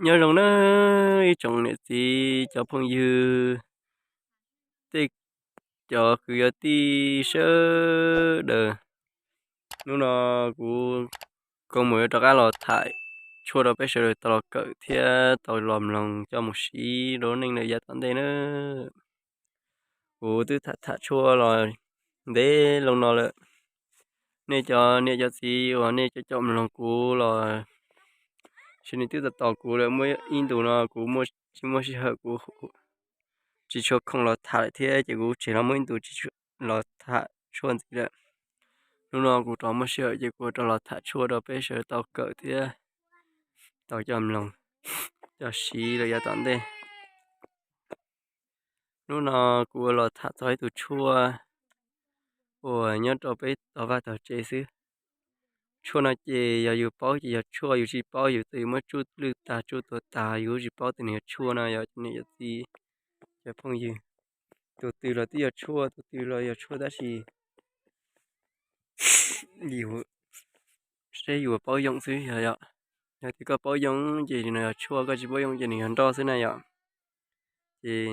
Nyob zoo nawb ib tsoom niam txiv cov phooj ywg, tej cov kwv yog tij sawv daws. Hnub no kuv Koob Muas yuav rov qab los tham tshuaj rau peb sawv daws tau los kawm thiab tau los mloog coj mus siv rau lub neej lawm yav tom ntej nawb. Kuv twb tham tham tshuaj los ntev loo no lawm. Nej cov niam cov txiv uas nej cov caum mloog kuv los, seb nej twb tos tos kuv lawm, muaj ib ntus no kuv tsis muaj sij hawm, kuv tsis tshua khoom los tham lawm thiab ces kuv tseg los muaj ib ntus tsis los tham tshuaj ntxiv lawm. Hnub no kuv rov muaj sij hawm ces kuv rov los tham tshuaj rau peb sawv daws tau kawm thiab tau coj mloog coj siv rau yav tom ntej. Hnub no kuv los tham txog ib tug tshuaj uas nyob rau peb tog vaj tog tsev xwb. Tshuaj no ces yog yus paub ces yog tshuaj, yus tsis paub yus txawm yus muab tsuj lwj tag tsuj tuag tag yus tsis paub tias nws yog tshuaj no yog cov niam cov txiv cov phooj ywg. Tus twg los twb yog tshuaj, tus twg los yog tshuaj tab sis yus, seb yus paub yoo xwb yog yom. Yog tias koj paub yoo ces nws yog tshuaj, koj tsis paub yoo ces nws yog nroj xwb na yom. Ces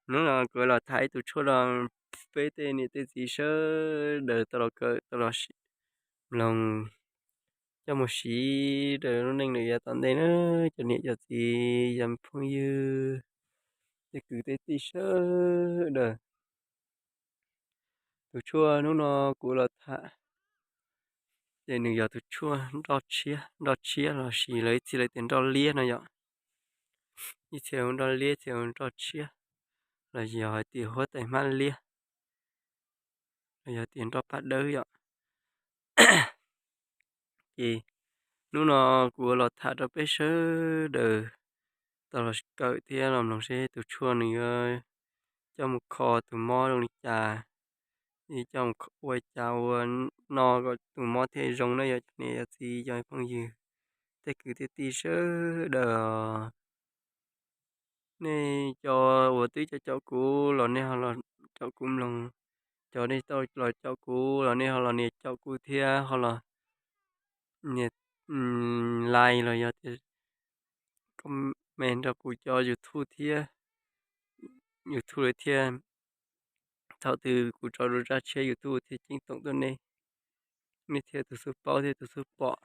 hnub no kuv los tham ib tug tshuaj rau peb tej niam tej txiv sawv daws tau los kawm tau los mloog coj mus siv rau lub neej lawm yav tom ntej na cov niam cov txiv cov phooj ywg, tej kwv tej tij sawv daws. Tus tshuaj hnub no kuv los tham ces nws yog tus tshuaj nroj tshiab, nroj tshiab los sis lawv ib txhia lawv tias nroj liab no yom. Ib txhia hu nroj liab, ib txhia hu nroj tshiab, los yog hais tias huab tais hmab liab, los yog tias nroj paj dawb yom. Ces hnub no kuv los tham rau peb sawv daws tau los kawm thiab los mloog seb tus tshuaj nws yuav coj mus kho tus mob zoo li cas, coj mus ua cas ua no kom tus mob thiaj zoo na yom cov niam cov txiv cov phooj ywg, tej kwv tej tij sawv daws. Nej cov uas twb caum kuv los nej ho los caum kuv mloog, cov nej tau los caum kuv los nej ho los nias caum kuv thiab ho los nias like los yog tias comment rau kuv cov YouTube thiab, YouTube lawm thiab. Thaum twg kuv tso zaj tshiab YouTube thiaj ceeb toom tuaj nej, nej thiaj tus xub paub thiab tus xub pom.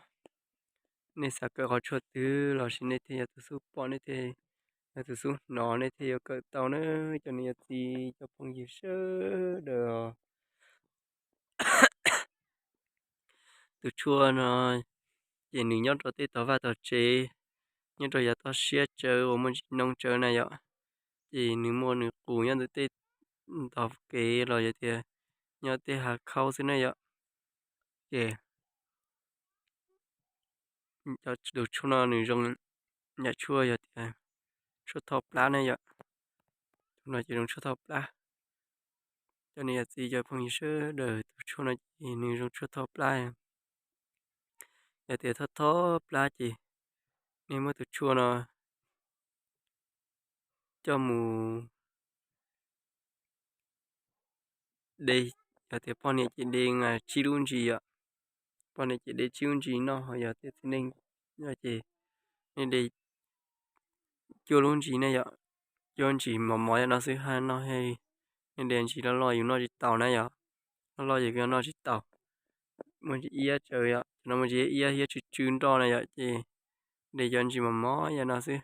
Nej xav kawm qhov tshuaj twg los sis nej thiaj yog tus xub pom, nej thiaj yog tus xub hnov, nej thiaj yuav kawm tau na cov niam cov txiv cov phooj ywg sawv daws. Tus tshuaj no ces nws nyob rau tej tog vaj tog tsev, nyob rau yav toj siab tsawv uas muaj ntsis noob tsawv na yom. Ces nws muaj nws qus nyob ntawm tej ntug kev los yog tias nyob tej hav khaub xwb na yom. Ces cov tus tshuaj no nws zoo yam tshuaj yog tias tshuaj thoj plab ne yom. Tus no ces zoo tshuaj thoj plab. Cov niam cov txiv cov phooj ywg sawv daws, tus tshuaj no ces nws zoo tshuaj thoj plab. Yog tias thoj thoj plab ces nej muab tus tshuaj no coj mus de, yog tias poj niam ces de tsib lub ntsis yom. Poj niam ces de tsib lub ntsis noj, yog tias txiv neej ces nej de cuaj lub ntsis ne yom. Cuaj ntsis mos mos yam no xwb, haj noj, nej de ntsis loj loj yus noj tsis taus na yom. Loj loj ces yus noj tsis taus. Muaj ntsis iab tsawv yom, no muaj ntsis iab thiab tsw tsw nroj na yom, ces de cov ntsis mos mos yam no xwb.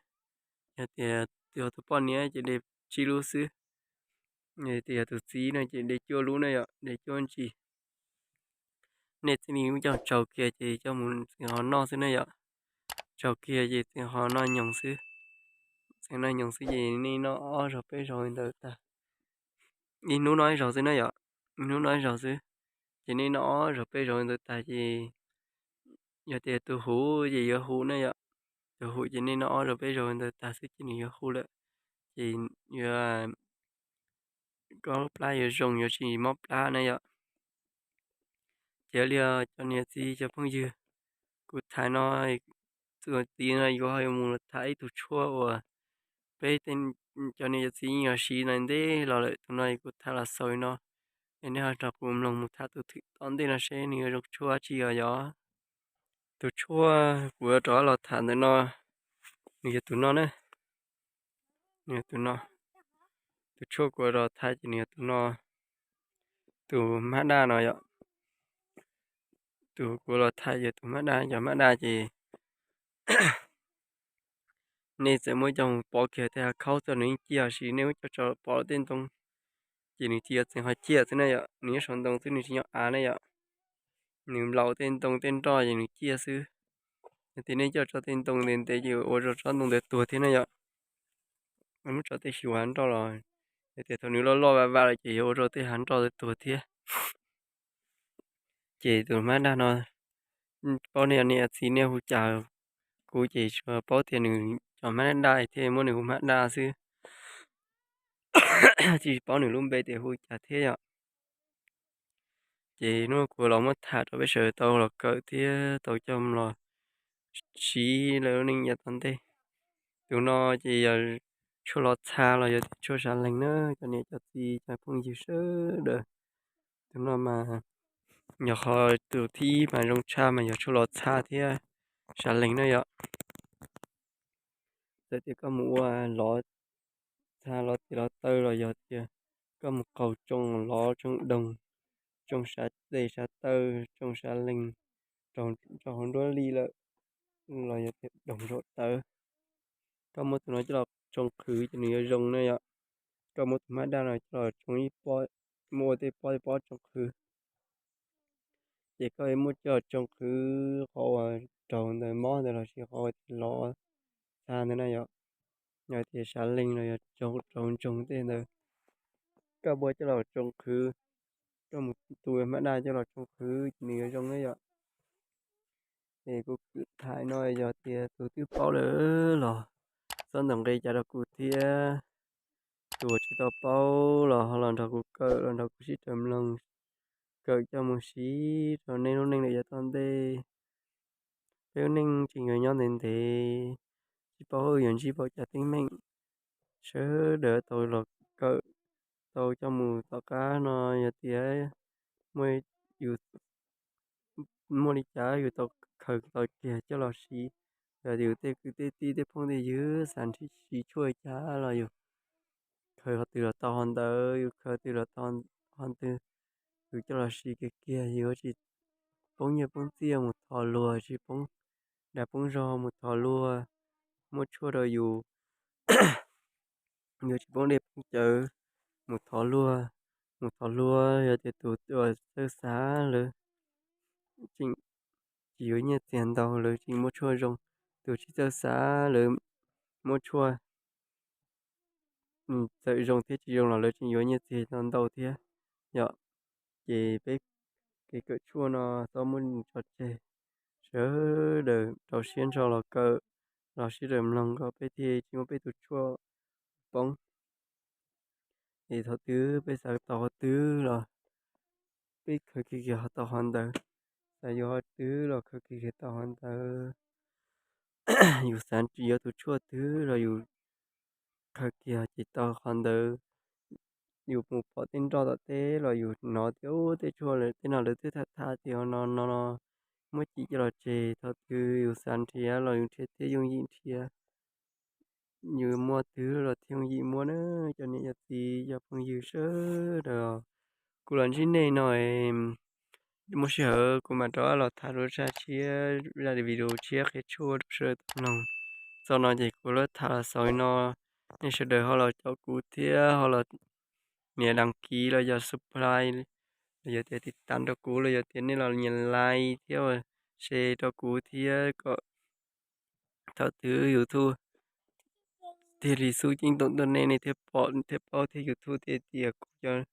Yog tias tus poj niam ces de tsib lub xwb. Yog tias yog tus txiv no ces de cuaj lub na yom, de cuaj ntsis. Nej txij li lub caij tsaug kiag ces coj mus txiv ho noj xwb na yom. Tsaug kiag ces txiv ho noj nyoos xwb. Txiv noj nyoos xwb ces nej noj ob zaug peb zaug li ntawd tag. Ib hnub noj ib zaug xwb na yom, ib hnub noj ib zaug xwb. Ces nej noj ob zaug peb zaug li ntawd tag ces yog tias tus huv ces yuav hu na yom. Tus huv ces nej noj ob zaug peb zaug li ntawd tag xwb ces nws yuav hu lawm. Ces yuav, koj plab yuav zoo, yuav tsis mob plab na yom. Ces li cov niam txiv cov phooj ywg, kuv tham no, txuas ntxiv no kuv ho yuav mus tham ib tug tshuaj uas peb cov niam cov txiv yeej yog siv no ntev los lawm, tus no kuv tham los xaus li no. Es nej ho nrog kuv mloog mus tham tus thwm tom ntej no seb nws yuav zoo tshuaj dab tsi os yom. Tus tshuaj kuv yuav rov los tham ntawm no Nws yog tus no na, nws yog tus no. Tus tshuaj kuv ua los thaij ces nws yog tus no, tus hmab daj no yom. Tus kuv los thaij yog tus hmab daj, cov hmab daj ces nej txawm muab coj mus pov kiag tej hav khaub txog nws yeej ciaj, tab sis nej muab coj tso pov tej ntoo ces nws tsis yog txeev ho ciaj xwb na yom, nws nyob saum ntoo xwb, nws tsis nyob av na yom. Nws nplaum tej ntoo tej nroj ces nws ciaj xwb. Yog tias nej coj tso tej ntoo ntev ntev ces ua rau tsob ntoo ntawd tuag thiab na yom. Muab tso tej xyuas hav nroj los, yog tias thaum nws loj loj vaj vaj lawm ces yuav ua rau tej hav nroj ntawd tuag thiab. Ces tus hmab daj no, paub nej niam txiv nej hu cas, kuv ces tsuas paub tias nws cov hmab daj thiaj muab nws hu hmab daj xwb, tsis paub nws lub npe tias hu cas thiab yom. Ces hnub no kuv los muab tham rau peb sawv daws tau los kawm thiab tau coj los siv lawv lub neej yav tom ntej. Tus no ces yog tshuaj los txha los yog tias tshuaj sav lees na, cov niam cov txiv cov phooj ywg sawv daws. Tus no mas yog qhov tus thib ib mas zoo tshaj mas yog tshuaj los txha thiab sav lees na yom. Txawm tias koj mus ua lov txha lov tes lov taw los yog tias koj mus qaug tsoo lov tsoo doog, tsoo sav tes sav taw, tsoo sav lees rau hauv nruab li lawm, los yog tias doog zaum tawv, koj muab tus no coj los tsoo qhwv ces nws yuav zoo na yom. Koj muab tus hmab daj no coj los tsoo ib pob, muab ua tej pob tej pob tsoo qhwv. Ces koj muab coj los tsoo qhwv qhov uas raug ntawd mob ntawd lossis qhov uas lov txha ntawd na yom. Yog tias sav lees los yog raug ntsoog tej ntawd, koj muab coj los tsoo qhwv, koj mus tu hmab daj coj los tsoo qhwv ces nws yuav zoo na yom. Es kuv tham no yog tias tus twb paub lawm los txhob ntaus nqi cas rau kuv thiab. Tus uas tsis tau paub los ho los nrog kuv kawm, los nrog kuv sib raws mloog, kawm coj mus siv rau nej lub neej lawm yav tom ntej. Peb lub neej tseem yuav nyob ntev ntev, tsis paub yuav ntsib npaum cas teeb meem. Sawv daws tau los kawm, tau coj mus tom qab no yog tias muaj, yus muaj li cas yus tau khaws tau kiag coj los siv. Yog yus tej kwv tej tij tej phooj tej ywg xav nrhiav siv tshuaj li cas los yus khaws qhov twg los tau qhov ntawd, yus khaws twg los tau qhov twg, yus coj los siv kiag kiag, yus tsis poob nyiaj poob txiaj mus thov luag, tsis poob dag poob zog mus thov luag muab tshuaj rau yus, yus tsis poob dej poob cawv mus thov luag, mus thov luag. Yog tias tus uas txawj xav lawv tseem tsis yuav nyiaj txiag ntau, lawv tseem muab tshuaj zoo, tus tsis txawj xav lawv muab tshuaj txawm zoo thiab tsis zoo los lawv tseem yuav nyiaj txiag tau ntau thiab yom. Ces peb kev kawm tshuaj no txhob muab tso tseg, sawv daws rau siab nrho los kawm, los sib raws mloog kom peb thiaj tsis muab peb tus tshuaj poob. Es thaum twg peb xav tau qhov twg los peb khaws kiag kiag tau qhov ntawd, xav yuav qhov twg los khaws kiag kiag tau qhov ntawd. Yus xav yuav tus tshuaj twg los yus khaws kiag ces tau qhov ntawd. Yus mus pom tej nroj tom teb los yus hnov tias ub tej tshuaj tej no lawv twb tham tham tias no no no, muab cim coj los tseg. Thaum twg yus xav nrhiav los yus nrhiav thiab yooj yim nrhiav. Yus muaj twg los thiaj yooj yim muaj na. Cov niam cov txiv cov phooj ywg sawv daws, kuv los ntsib nej no, muaj sij hawm kuv mam rov los tham lub tsab tshiab, zaj video tshiab qhia tshuaj rau sawv daws tau mloog. Txog no ces kuv lawv tham los xaus li no, nej sawv daws ho los caum kuv thiab ho los nias đăng ký los yog subscribe, los yog tias tiv tam rau kuv, los yog tias nej los nias like thiab share rau kuv thiab kom thaum twg YouTube thiaj li xub ceeb toom tuaj nej, nej thiaj pom thiaj paub thiab YouTube thiaj tias kuv cov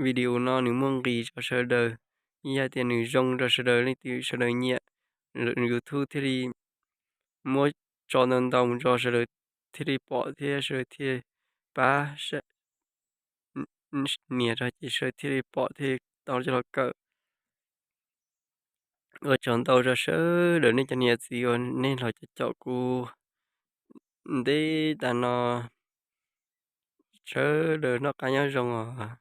video no nws muaj nqis rau sawv daws, yog tias nws zoo rau sawv daws, leej twg sawv daws nyiam, YouTube thiaj li muab tso ntau ntau mus rau sawv daws thiaj li pom thiab sawv daws thiaj pab nias rau ces sawv daws thiaj li pom thiaj tau coj los kawm. Ua tsaug ntau rau sawv daws nej cov niam txiv uas nej los caum kuv ntev tas no. Sawv daws noj qab nyob zoo os.